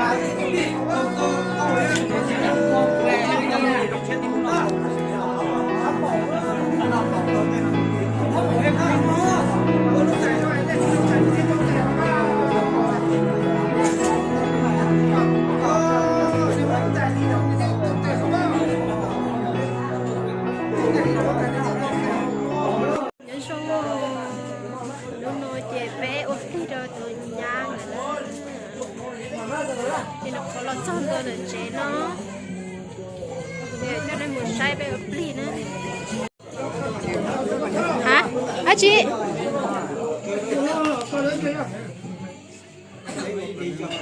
Nyob zoo, hnub no ces peb ua plig rau tus nyab ntawd na. Ces nws qhuav los txog ntua ntawm tsev no, coj nej mus saib peb ua plig na. Ha, dab tsi?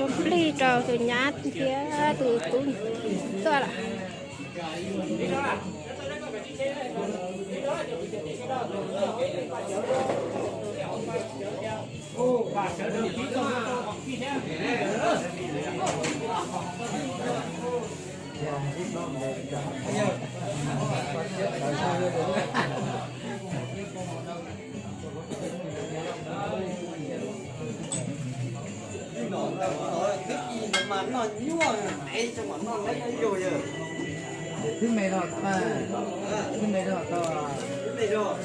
Ua plig rau tus nyab thiab tus tub tuaj lawm. Twb me los, twb me los tau, twb me los tau.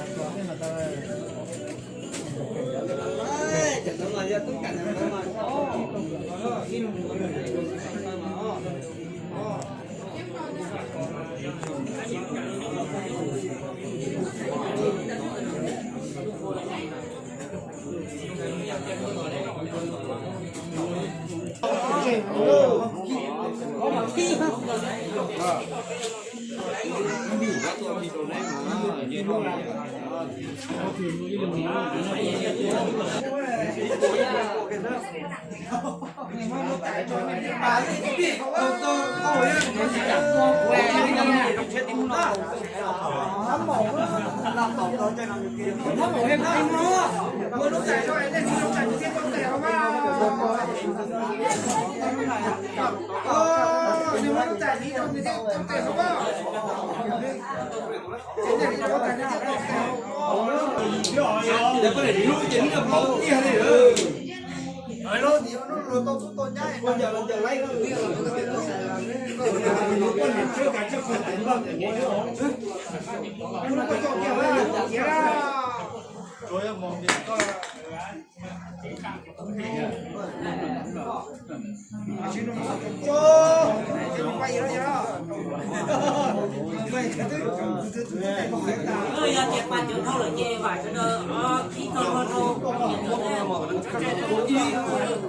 Yog tias pais cov dhau lawm ces vam sawv daws kib txog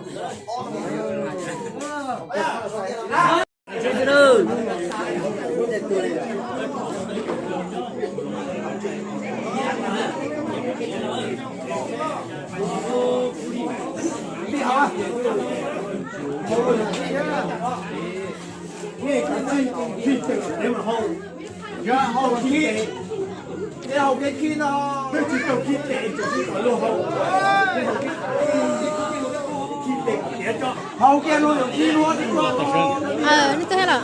rau niam ntxawm. Hau kiag luag, nej twb los.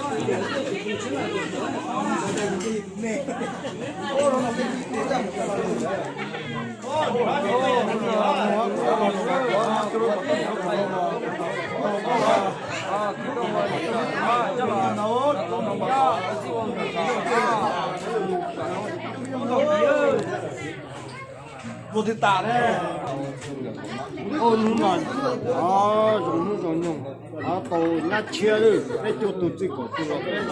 Ua twg tas ne? Hnub no zoo hnub zoo nyoog, tau nyab tshiab lawm, peb cuaj tus txij kaum tus los peb.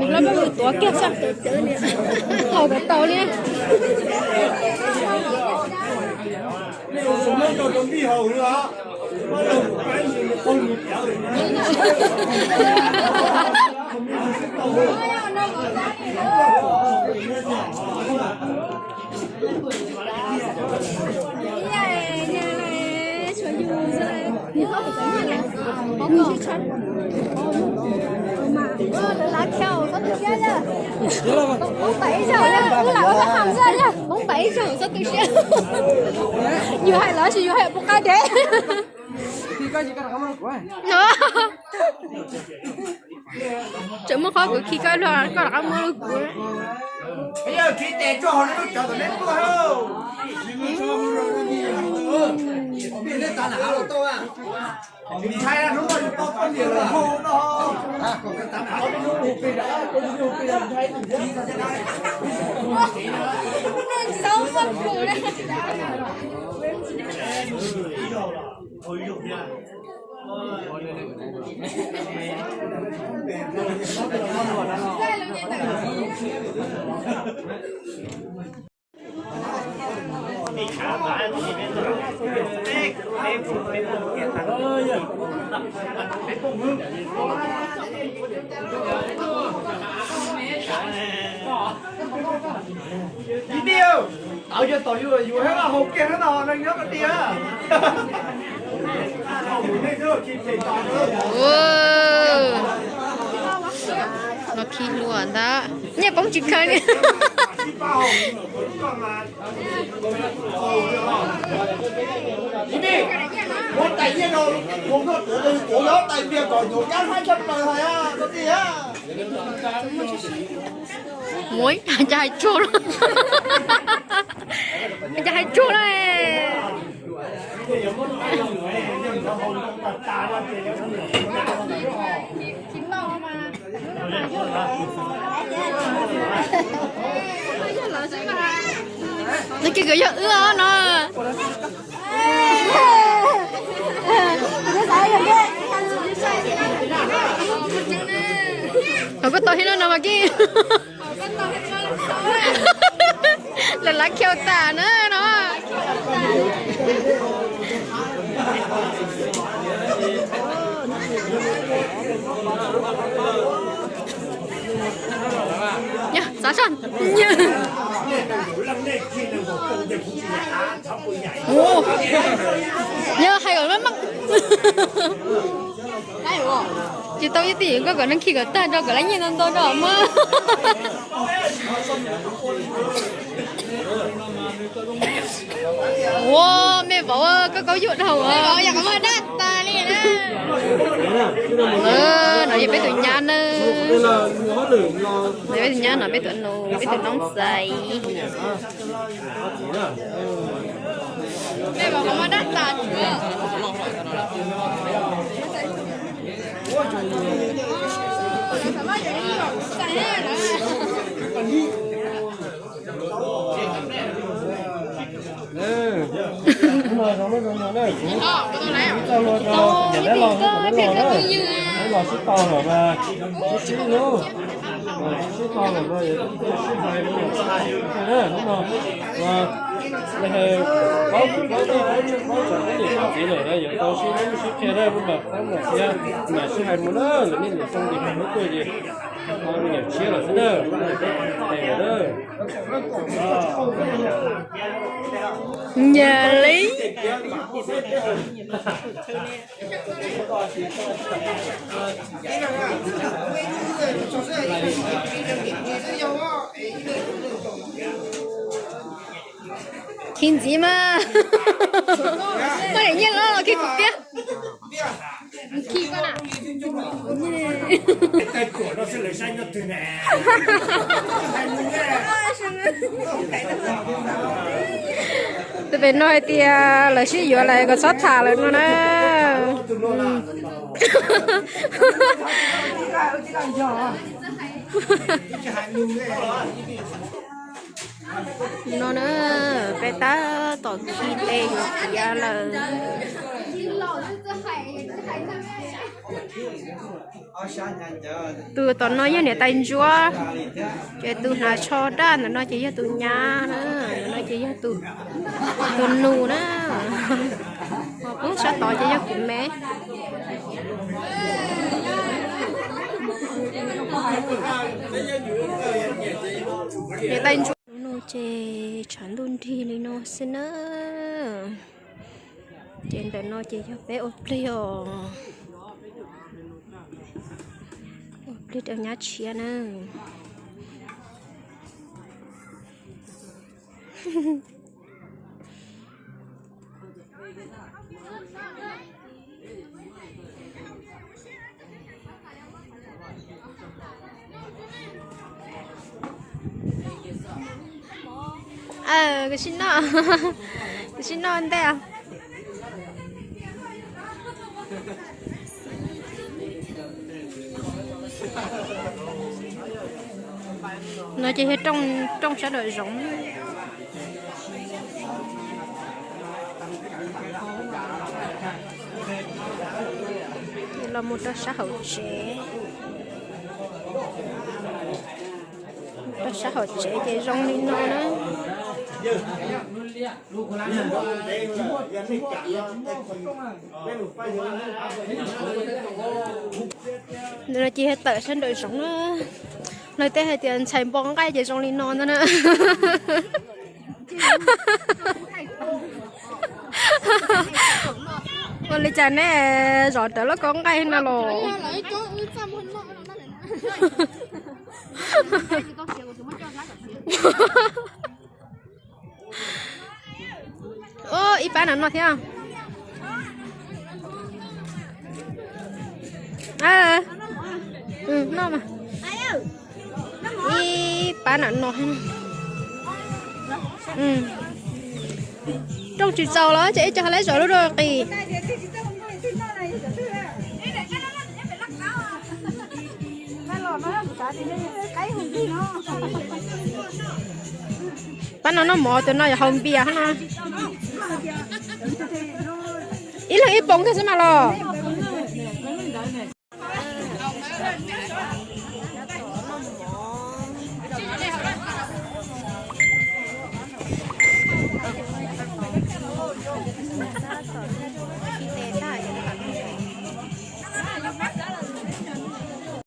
Nws hlob peb mus tuav kiag xwb. Haus kom tau li. Poob pais ib zaug, lam ua hais xwb, poob pais ib zaug txhob tu siab. Yus hais los sis yus hais puas qab dev. Tseem muaj qhov kuv khi koj luag, koj rov qab muab kuv. Ib tij, tau yog tom yus, yus hab haus kiag hab no, neeg nyob koj tiag. Los khi hlua ntag, nyiaj poob tsis khaws li. Muab tais nyiaj rau, muab koj tuav, tuav yog tais npias kom nyuam kab haib tshaj plaws hais koj tiag. Muab cas hais tsuag, cas hais tsuag na. Nws kiag kawm yog wb os no. Thaum koj tau thiab no no mas kij. Lawv lav khiau tas na no. Xav soj. Yog hais kom meej meej. Tsis tau ib tij koj kom neeg khi kom tag tso kom lawv nyiaj ntau ntau tso mas. Ua, mej vauv koj kaub yuam dhau. No yog peb tus nyab na. Peb tus nyab no, peb tus nus, peb tus noob xais. Los sib tau lawm mas, sib sib hlub, sib sib tau lawm mas, sib hais hnub no, paub, paub, paub txog peb niam peb txiv lawm na, yuav tau sib hlub sib qhia na, hnub no peb mam thiab mam sib hais mus na, lawv niaj niam xyoo ces hlub tuaj ces me nyuam tshiab lawm xwb na, es lawm na. Nyaj li. Khi ntxiv mas, koj niam nyiaj los los khi kuv tiag. Khi koj na. Tus pem no hais tias lawv sib yuav lawm kom txhob tham lawm no na. No na, peb tab tom khi tes yuav kiav lawm. Tus tom no yog niam tais ntsuab, ces tus hnav tsho daj ntawm no ces yog tus nyab na, ntawm no ces yog tus, tus nus na. Ho pub sab tod ces yog kuv me. Niam tais ntsuab no ces tshav ntuj nrig li no xwb na. Ces ntawm no ces yog peb ua plig os, ua plig rau nyab tshiab na. Kuv sib noj, kuv sib noj ntej. No ces yog rooj sab nraum zoov. Los mus rau sab hauv tsev, rau sab hauv tsev ces zoo li no na. Ntawm no ces yog tawm sab nraum zoov na. Lawv tej hais tias ntxhais npo nqaij ces zoo li no ntag na. Ua li cas nej zov rawv lub kaub nqaij no los? Ib pab no no thiab. Noj mas. Ib pab no no. Rooj tsis txaus los ces ib co ha leb zov lub rau qis. Pab no noj mov, tus no yog haus npias no. Ib leeg ib pob kawg xwb mas los.